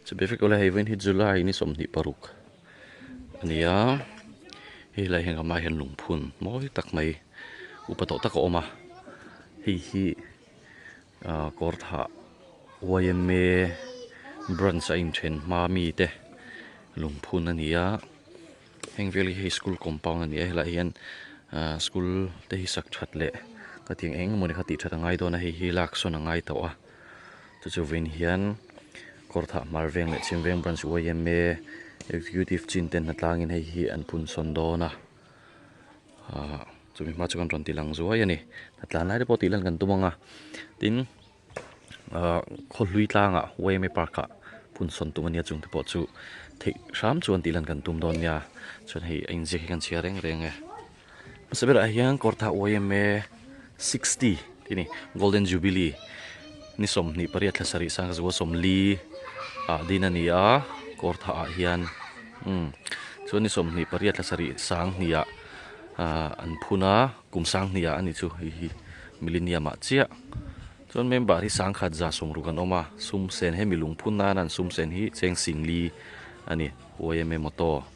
Chu be vek ula hei vawiin hi July ni 26 a ni a, hei lai hian ramah hian lungphun mawi tak mai upa tawh tak a awm a, hei hi ah kawr thah yma branch a inthen hma mi te lungphun a ni a, heng vel hi hei school compound a ni a helaiah hian ah school te hi sak that leh ka tih ang eng emawni kha tih that a ngai dawn a hei hi lak sawn a ngai tawh a. Chu chu vawiin hian Kawrthah Hmar Veng leh Chhim Veng Branch yma Executive chin te hnatlangin hei hi an phun sawn dawn a, ahh chumi hma chu kan rawn ti lang zuai a ni. Hnatlan lai te pawh tih lan kan tum ang a, tin ahh khawhlui tlangah yma park ah phun sawn tum a nia chung te pawh chu theih hram chuan tih lan kan tum dawn nia, chuan hei a inziak hi kan chhiar reng reng e. Hmasa berah hian Kawrthah yma 60 tih a ni Golden Jubilee ni 28 thla sarih sang zua 40 ah din a ni a Kawrthah ah hian umm chuan ni 28 thla sarih sang hnih ah ah an phun a kum sang hnih ah a ni chu hei hi millennium ah chiah chuan member hi sangkhat za sawmruk an awm a sum sen hemi lungphun nana an sum sen hi cheng singli a ni yma motto.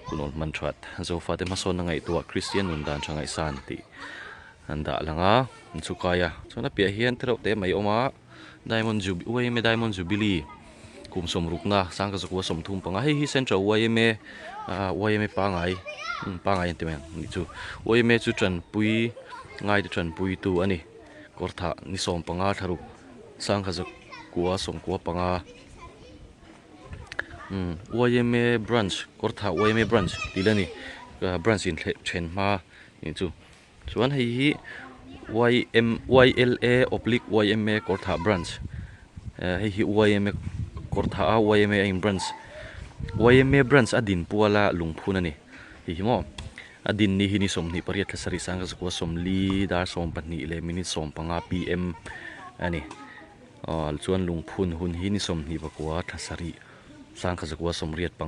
Hunawl hman that Zofate hmasawnna ngaihtuah Kristian nun dan tha ngaihsan tih an dah lang a, an chu kai a. Chuan a piah hian tereuh te mai awm a, Diamond Jubi yma Diamond Jubilee kum sawmrukna sangka zakua 35 hei hi Central yma ah yma pangai umm pangai an ti mai ang nih chu yma chu tanpui ngaite tanpuitu a ni kawrthah ni 15 thlaruk sangka zakua 95. Umm yma branch kawrthah yma branch tih la ni branch in thleh then hma nih chu chuan hei hi ym yla oblique yma kawrthah branch eh hei hi yma kawrthah a yma a in branch yma branch a din puala lungphun a ni hei hi maw a din ni hi ni 28 thla sarih sangkhat zakua 40 dar 12 leh minute 15 pm a ni. Aw chuan lungphun hun hi ni 24 thla sarih sangkhat zakua 85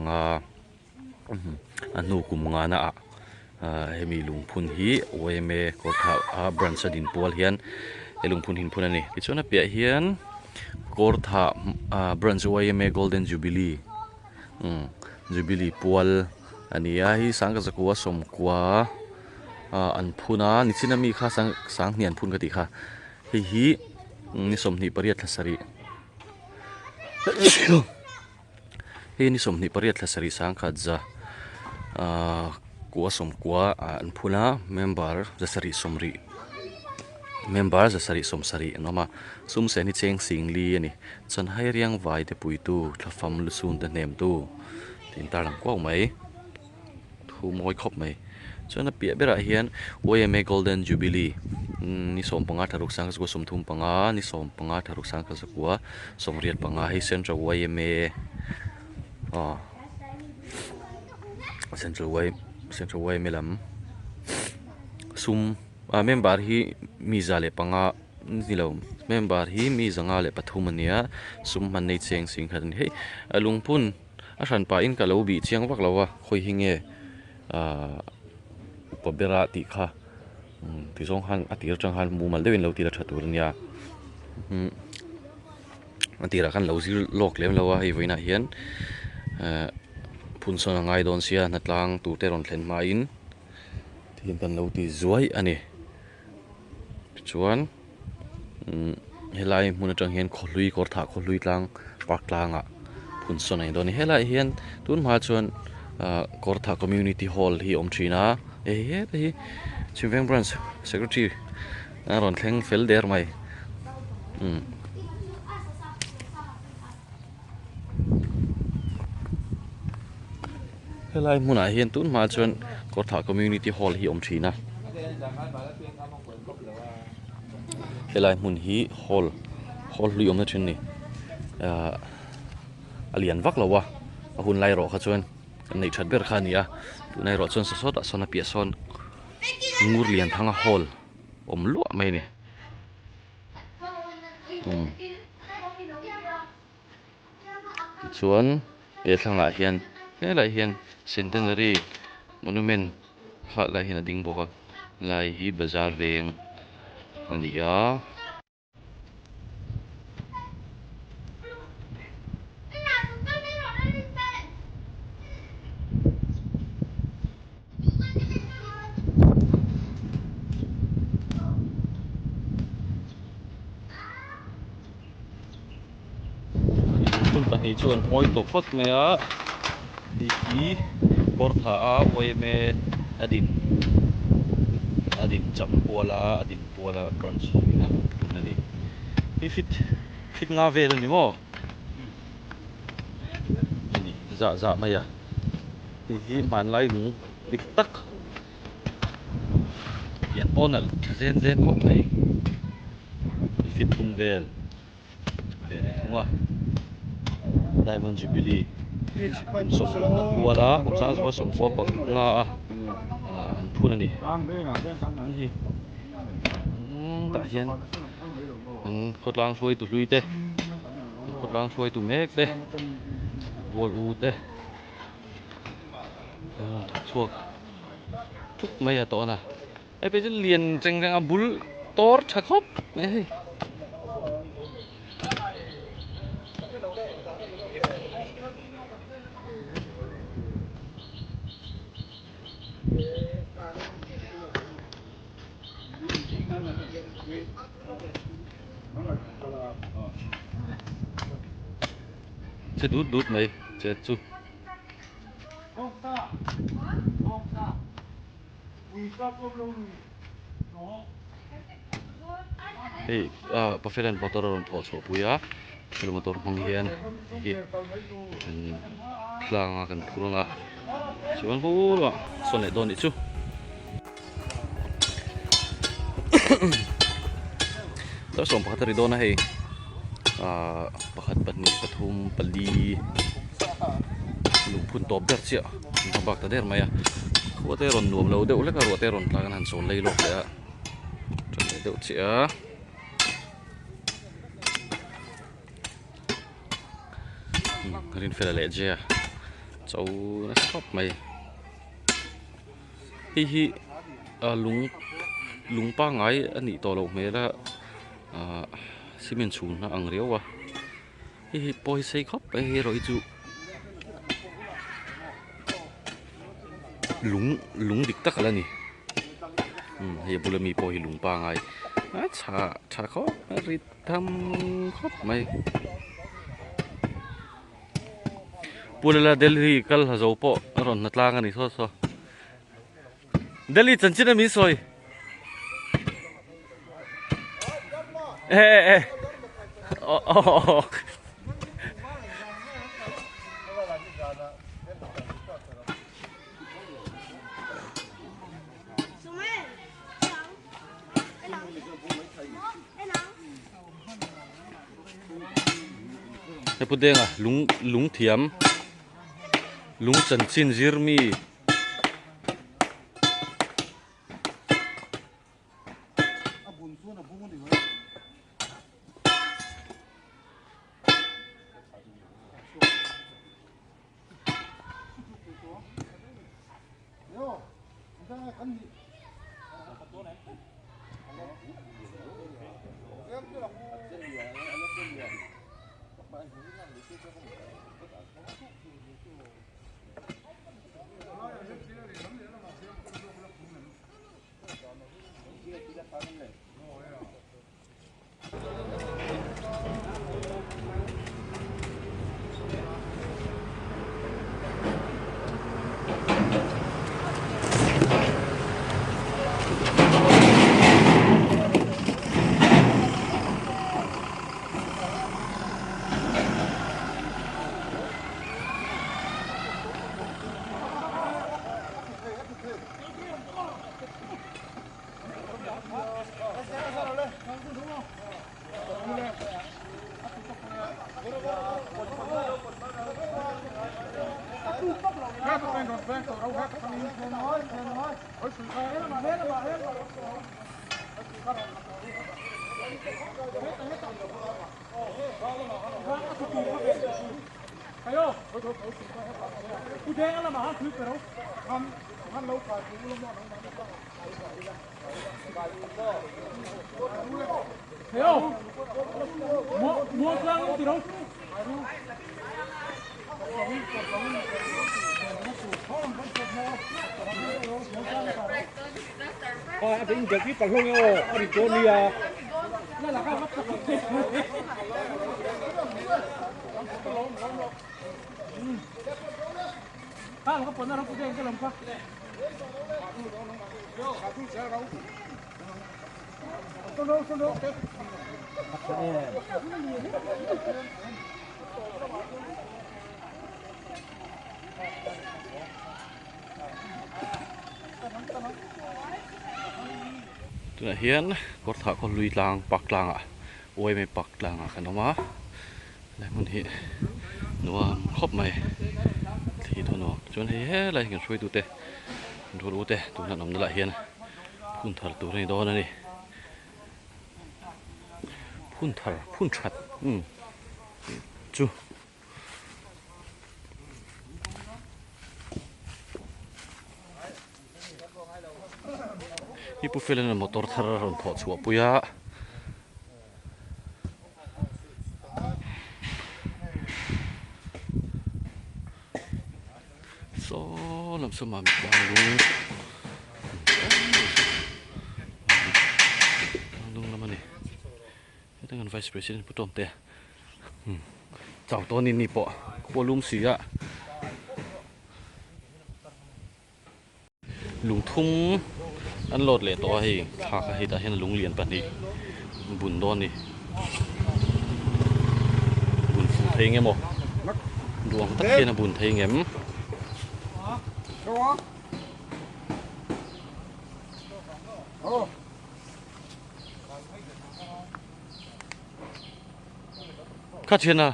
a hnu kum ngana ah hemi lungphun hi yma kawrthah a branch a din pual hian he lungphun hi an phun a ni tichuan a piah hian kawrthah branch yma golden jubilee jubilee pual a ni a hei sangkhat zakua 90 an phun a nichina mi kha sanghnih an phun ka tih kha. Hei hi ni 28 thla sarih hei ni 28 thla sarih sangkhat za ahh kua 90 ah an phun a member za sarih sawmrih member za sarih sawmsarih an awm a sum sen hi cheng singli a ni chuan hai riang vai te puitu thlafam lusun te hnemtu tih an tarlang kuau mai. Thu mawi khawp mai. Chuan a piah berah hian yma Golden Jubilee ni 15 thla ruk sang zakua 35 ni 15 thla ruk sang zakua 85 hei Central yma aw Central Y Central yma lam sum ah member hi mi 105 ni lo member hi mi 103 ania sum hman nei cheng singkhat a ni hei a lungphun. A hran pahin ka lo bih chiang vak lo a khawi hi nge ahh upa bera tih kha ti zawng khan a tir atang khan mumal deuhin lo tih la tha tur a nia umm a tirah khan lo zir lawk lem lo a hei vawiinah hian ehh phun sawn a ngai dawn sia hnatlang tur te rawn thlen hmain tihian kan lo ti zuai a ni tichuan umm helai hmun atang hian khawhlui kawr thah khawhlui tlang park tlangah phun sawn a ni dawn a ni helaiah hian tun hma chuan ah kawr thah community hall hi a awm thin a hei heta hi chhimveng branch secretary a rawn thleng fel der mai umm. Helai hmunah hian tun hma chuan Kawrthah Community Hall hi a awm thin a. Helai hmun hi hall hall hlui awmna thin a ni. Ahh a lian vak lo a, a hun lai erawh kha chuan kan neih that ber kha a ni a. Tunah erawh chuan saw sawtah sawn a piah sawn Ngur Lianthanga hall awm luah mai a ni. Umm tichuan he thlangah hian helaiah hian centenary monument kha lai hian a ding bawk a helai hi bazar veng a ni a. pahnih chu an ngawi tawh phawt mai a hei hi kawrtha a yma a din a din cham kual a a din pual a branch ina tun a ni hei fit fit nga vel a ni maw a ni zah zah mai a hei hi hmanlai lung dik tak pian pawh nalh tha zen zen khawp mai fit thum vel ve leh thung a Diamond Jubilee kum sawmna kual a kum sangzual sawmkua panga a an phun a ni hei tah hian an khawtlang hruaitu hlui te khawtlang hruaitu mek te bual u te chhuak thuk mai a tawn a hei phei chu lian reng reng a bul tawr tha khawp mai hei. Che dut dut mai che chu. Hei ah Pafelan motor a rawn thawh chhuah pui a hemi motor hmang hian hei hi tlang a kan phur ang a chuan hur a sawn leh dawn nih chu dar sawm pakhat a ri dawn a hei ah pakhat pahnih pathum pali lungphun tawp ber chiah an hma bak ta der mai a khua te rawn nuam lo deuh hlek a ruah te rawn tlak an han sawn lei lawk leh a tha leh deuh chiah a. Rinfela leh Jia cho nasa khawp mai hei hi ah lung lung pangngai a nih tawh loh hmel a ah cement chhun a ang riau a hei hi pawi sei khawp mai hei erawh hi chu lung lung dik tak a la ni umm hei a bula mi pawh hi lung pangngai a chhah tha khawp mai rit tham khawp mai. Pulala Delhi kal ha zo pawh a rawn hna tlang a ni saw saw. Delhi chanchin a min sawi. E e e. Oh oh oh. He pu denga lung lung thiam lung chanchin zir mi Tunah hian kawrthah khaw hlui tlang park tlangah uaime park tlangah kan awm a helai hmun hi nuam khawp mai thli thaw nuam chuan hei helai hi kan hruaitute kan rual ute tuna an awmna lah hian phun thar tur a ni dawn a ni phun thar phun that umm chu. Hi Pu Felena motor thar a rawn thawh chhuah pui a. Saw lam saw mami tlang lung tlang lung lam a ni. Hetiang kan vice president pu tawm te chau tawh ni ni pawh khua lum si a lungthum an load leh tawh a hei thla kha hei tah hian lung lian pahnih bun dawn a ni bun fuh thei nge maw duang tak hian a bun thei ngem. Kha thian a.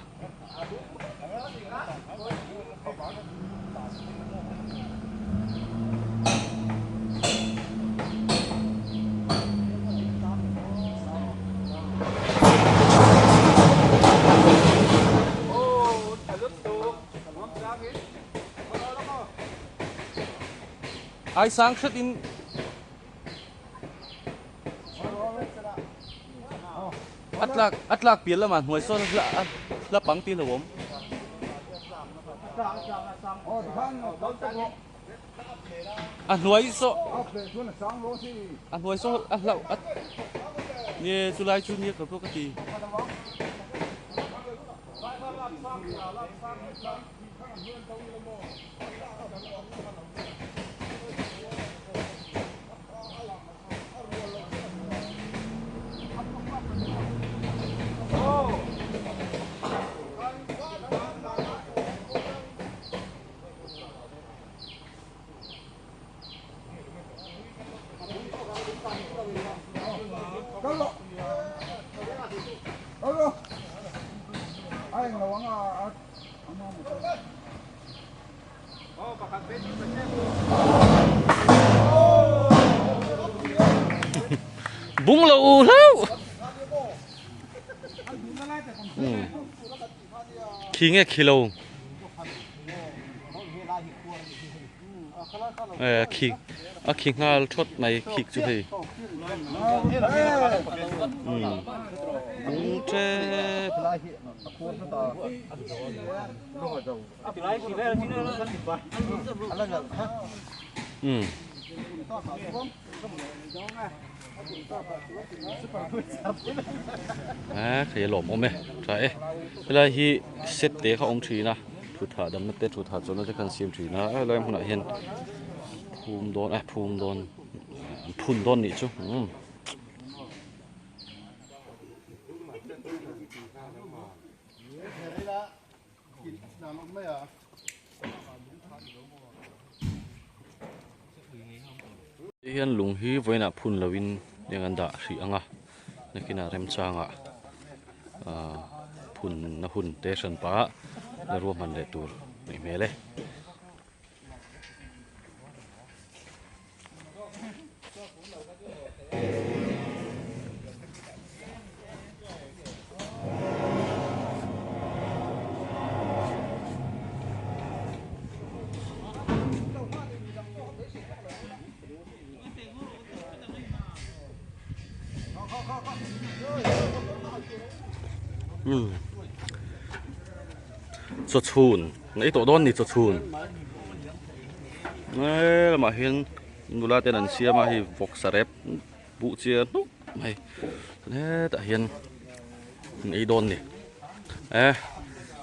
Ai sang hret in A tlak a tlak piah lamah hnuai sawn a hla pang tih hlauh awm. A hnuai saw a hnuai saw a hlauh a nge chulai chu nia ka pawh ka ti. Bung lo hlauh khi nge khi lo khi a khi nghal thawt mai khik chu hei bung tep. A hei a lawm awm e tha e helai hi set te kha awm thin a thutha damna te thutha chawlhna te kha an siam thin a helai hmunah hian phum dawn a phum dawn an phun dawn nih chu umm. Hei hian lung hi vawiinah phun loin eng an dah hrih ang a nakinah remchangah ahh phunna hun te hran pah a ruahman leh tur a nih hmel e. Chawchhun Nei tawh dawn ni chawchhun he lamah hian nula ten an siam a hei vawksa rep buh chiah hnuk mai hetah hian an ei dawn ni eh.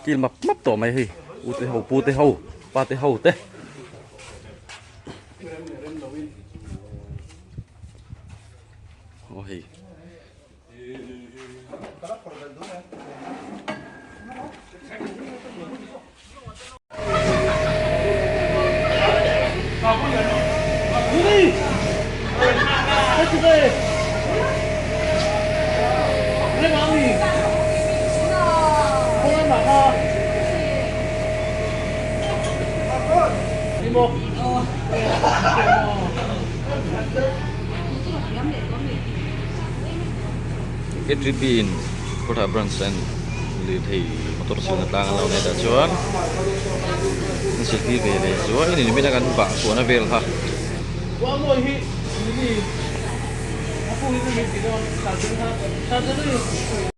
Kil map map tawh mai hei u te ho pu te ho pa te ho te. Aw hei. K3P in Kawtha branch an lirthei motor silna tlang an lo nei tah chuan an siltir ve leh zuai a ni nimin a kan vah chhuahna vel kha.